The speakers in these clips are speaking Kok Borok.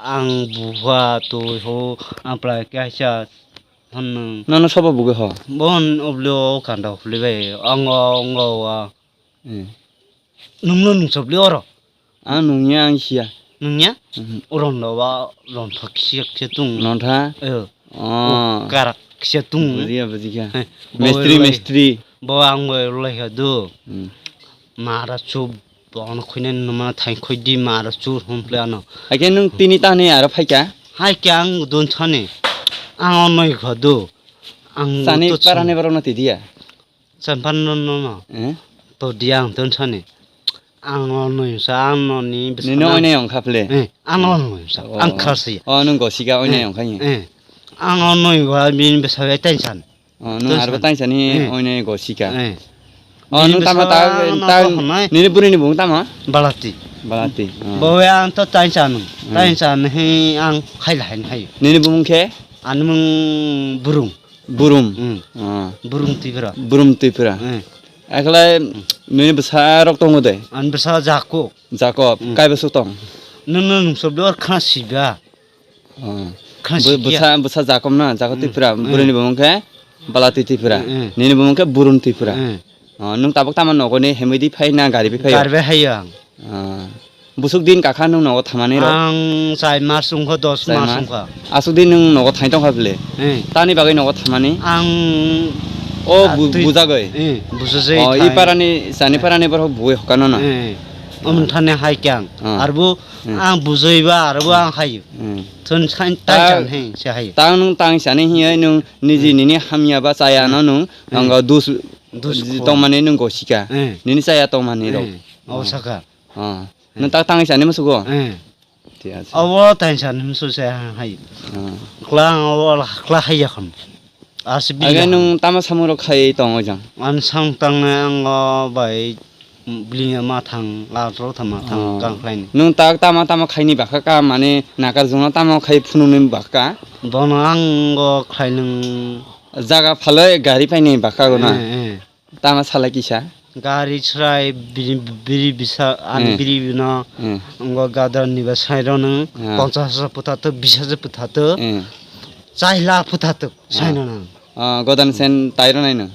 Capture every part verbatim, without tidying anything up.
ang buha twi ho ang plai kaisa hwn. Nono sobo bugwi ho? Bon oblo kanda hwlwi bai. Ang o, ang o, wa. Eh. Nwngno nungsobli oro? Ang nungya, ang siya. Nungya? Mhm. Orondo ba lontha kisiya kisiya tung. Lontha? Eh. Oh. Karak kisiya tung. Bujiya, bujikha. Eh, mistri, bo mistri. Bo ang bo lai ha do. Hmm. Mara chup, bono khoine numa thai khoi di mara chup hum ple ano. Ake nwng tini tani aro phaikha? Hai khe ang don sani. Ang onoi kha do. Ang sani to parani borok no tidiya? Champan no no no. Eh? To dia ang ton sani. Ang no no sa ang no ni bwsa. Nino na. Oinai ongkha ple. Eh, ang no no sa. Oh. Ang khasi. Oh, nung gosika oinai ongkha ni. Eh. Ang no no wa bin bwsa tension. Oh, nung arba tension ni oinai gosika. Eh. Oh, nung tama ta ta nini buri ni bung tama? Balati. Balati. Oh. Bo ang to tension. Hmm. Tension he ang khai la hai hai. Nini bung khe? Ani mung burung. Burum. Hmm. Ah. Burum Tripura. Burum Tripura. Hmm. Ekhlai nini bwsa rok tongo de? Ani bwsa Jakob. Jakob. Hmm. Kai bwswk tong? Nwng nwng sobli or khana siba. Ah. Khana sikya. Bwsa, bwsa Jakob na, Jakob Tripura. Hmm. Buruni bumung khe Balati Tripura. Hmm, hmm. Nini bumung khe Burum Tripura. Hmm. Ah, nwng tabuk tama nogo ni hemoi di phai na gari bai phai? Gari bai hai ang. Ah. Busuk din kakha nwng nogo thamani rok? Ang chai mas wngkha, dos mas wngkha. Asuk din nwng nogo thai tongkha bwle? Eh. Tani bagwi nogo thamani? Ang o bu-, bujagwi? Eh, bujagwi. Oh, i parani, sani parani borok bui hokano na? Eh. Omthani hai khe ang. Ah. Arbo ang bujaiba, arbo ang hayo. Hmm. Thun sai tai chan hai, se hayo. Tang nwng tang sani hiya nwng niji nini hamya ba chaya no nwng, ang dus, dus tongmani nwng gosika. Eh. Nini chaya tongmani rok. Eh. Oh, saka. Ah. Nwng tak tangwi sani musugo? Eh. Thik ase. Abo tang sani musu se hai. Ah. Kla ang abo kla hai yakhon. Asi bini. Age nwng tama samung rok khai tong ojang? An sang tang ang o bai bling ma thang la tro thama thang kang khlai ni. Nwng tak tama tama khaini bakha ka mane nakar jungno tama khai phunukni bakha? Bono ang o khlai nwng. Jaga phaloi gari paini bakha gona. Eh, eh. Tama salai kisa? Gari chwrai biri, biri bisa, ani biri bino, ngo gadar ni ba sai rw nung, ponchas hajar puthatuk, bis hajar puthatuk, chai lakh puthatuk, sai rw nung. Ah, godan sen tai rw nai nung.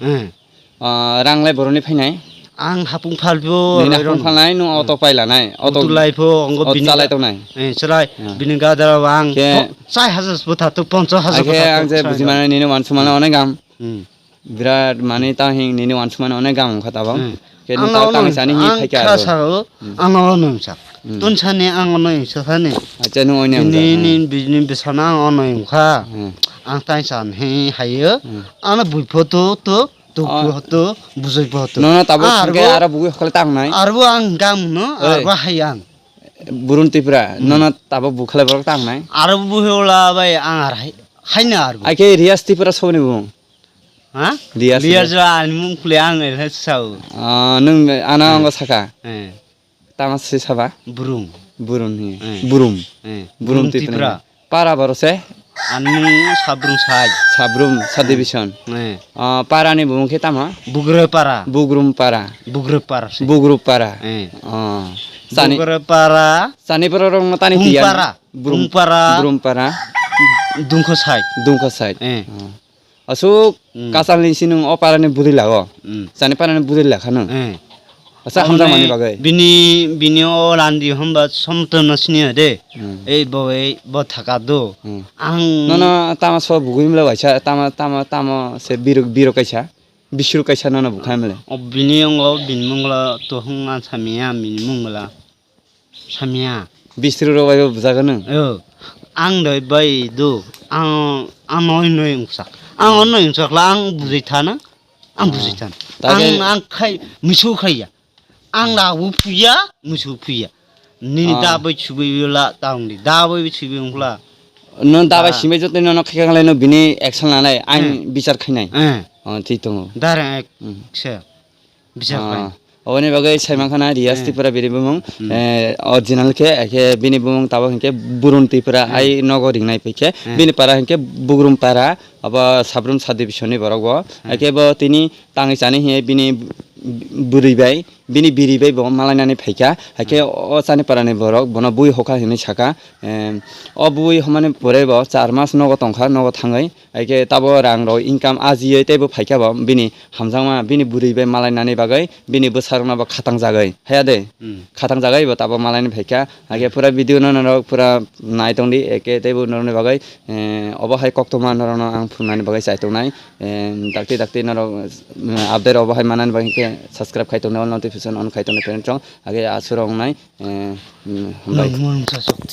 Ah, rang lai boroni phainai? Ang hapung phalbo. Nini hapung phalnai, nung auto pai lanai, auto lai pho, ngo bini chalai tongnai. Eh, chwrai, bini gadar ang chai hajar puthatuk, ponchas hajar puthatuk. Ang je buji manai nini wansuk manai onek gam. Hmm. Birat mane ta hing nini wansuk mane onek gam wngkha tabang. Hmm. Khe nwng ta tang sani hi phaikha kha aro. Sa o, hmm, ang o nwng sa. Hmm. Tun sani ang o nwng sa sani. Acha nwng oinai wngkha. Nini, hmm, bini bwsano ang o nwng wngkha. Hmm. Ang tang san hi hayo. Hmm. Ano bui photo to, to photo, bujui photo. Nono tabuk aro bugui hokle tang nai. Aro ang gam no, aro hai ang. Burun Tripura, hmm, nono tabuk bukhle borok tang nai. Aro bui hola bai ang ar hai, hai na aro. Aike Riyas Tripura soboni bung. Ha? Riyas. Riyas ba ani mung khule ang ele sao. Ah, nwng ana, hmm, ango saka. Eh. Tama se saba? Burung. Burung hi. Eh. Burum. Eh. Burum Tripura. Para boro se? Ani mung Sabrum sai. Sabrum, sub division. Eh. Ah, para ni bumung khe tama? Bugre para. Bugrum para. Bugre para se. Bugru para. Eh. Ah. Sani. Bugre para. Sani boro rong tani tiya. Para. Burum para. Burum para. Dungkho sai. Dungkho sai. Eh. Ah. Aswk, hmm, kasalni si nwng o parani bwrwi lago. Hmm. Chani parani bwrwi lakha nwng. Eh. Asa hamjakmani bagwi. Bini, bini o randi hwnba somtwno siniya de. Hmm. Ei bo, ei bo thaka do. Hmm. Ang nono tama so bugwi mle waisa, tama, tama, tamo se birok, birok kaisa. Bisrok kaisa nono bukha mle. O bini ongo, bini mungla to hwnga samiya, bini mungla. Samya. Bistri rok bai bo bujagano? O, ang doi bai do. Ang, ang noi noi wngsa. Ang o noi wngsa kla ang bujui thana. Ang bujui thana. Ang, ang khai, musu khaiya. Ang da u puya, musu puya. Nini da bai chubui la ta wngdi. Da bai chubui wngkla. No da bai simai joto no no khai khanglai no bini action lanai. Ang bichar khainai. Eh. O, thik tongo. Darang ek se. Bichar khainai. Oboni bagwi saimankha na Riyas Tripura bini bumung, eh, original khe, khe bini bumung tabuk hinkhe Burun Tripura, ai nogo ringnai pai khe, bini para hinkhe Bugrum para, abo Sabrum sub division ni borok bo, haikhe bo tini tangwi chani hiye bini bwrwi bai, bini biri bai bo malainani phaikha, haikhe o chani parani borok bono bui hokha hinwi sakha. Em, o bui homani pore bo char mas nogo tongkha, nogo thangwi, haikhe tabo rang rok income ajiwi teibo phaikha bo bini hamjakma, bini bwrwi bai malainani bagwi, bini bwsarokno bo khatang jagwi, haya de? Hmm. Khatang jagwi bo tabo malainani phaikha, haikhe pura video no norok pura nai tongdi, eke teibo norokni bagwi, eh, obo hai koktoma norokno ang phunuknani bagwi chai tongnai. Em, dakti dakti norok, em, update obo hai manani bagwi khe subscribe khai tongnai, all notification on khai tongnai, friend chong. Age aswrong nai, em, em, hambai. Nang mung sa sok.